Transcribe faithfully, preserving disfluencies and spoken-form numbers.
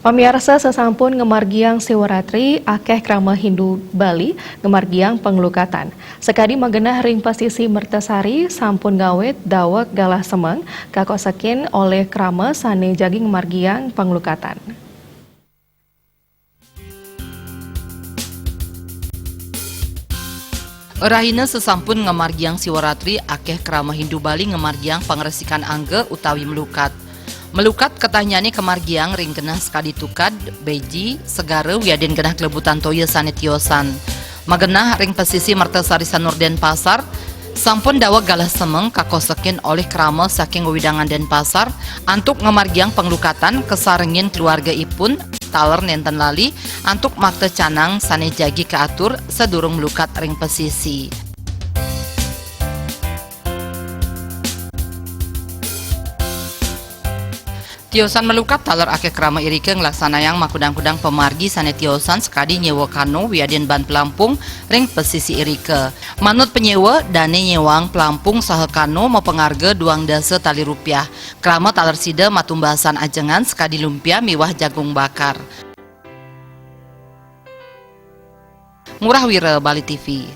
Pamiarsa, sasampun ngamargiang Siwaratri, akeh krama Hindu Bali ngamargiang panglukatan. Sakadi magenah ring pasisi Mertasari sampun ngawit daweg galah semeng, kakosekin olih krama sane jagi ngamargiang panglukatan. Rahina sasampun ngamargiang Siwaratri, akeh krama Hindu Bali ngamargiang pangresikan angga utawi melukat. Melukat ketahnyane kamargiang ring genah sakadi tukad, beji, segara wiadin genah klebutan toya sane tiosan. Magenah ring pasisi Mertasari Sanur Denpasar, sampun daweg galah semeng kakosekin olih krama saking wewidangan Denpasar antuk ngamargiang panglukatan kasarengin keluargaipun, taler nenten lali antuk makta canang sane jagi kaatur sadurung melukat ring pasisi. Tiosan melukat taler akeh krama irika nglaksanayang makudang-kudang pamargi sane tiosan sakadi nyewa kano wiadin ban pelampung ring pasisi irika. Manut panyewa, dane nyewang pelampung saha kano mapangarga duang dasa tali rupiah. Krama taler sida matumbasan ajengan sakadi lumpia miwah jagung bakar. Ngurah Wira, Bali T V.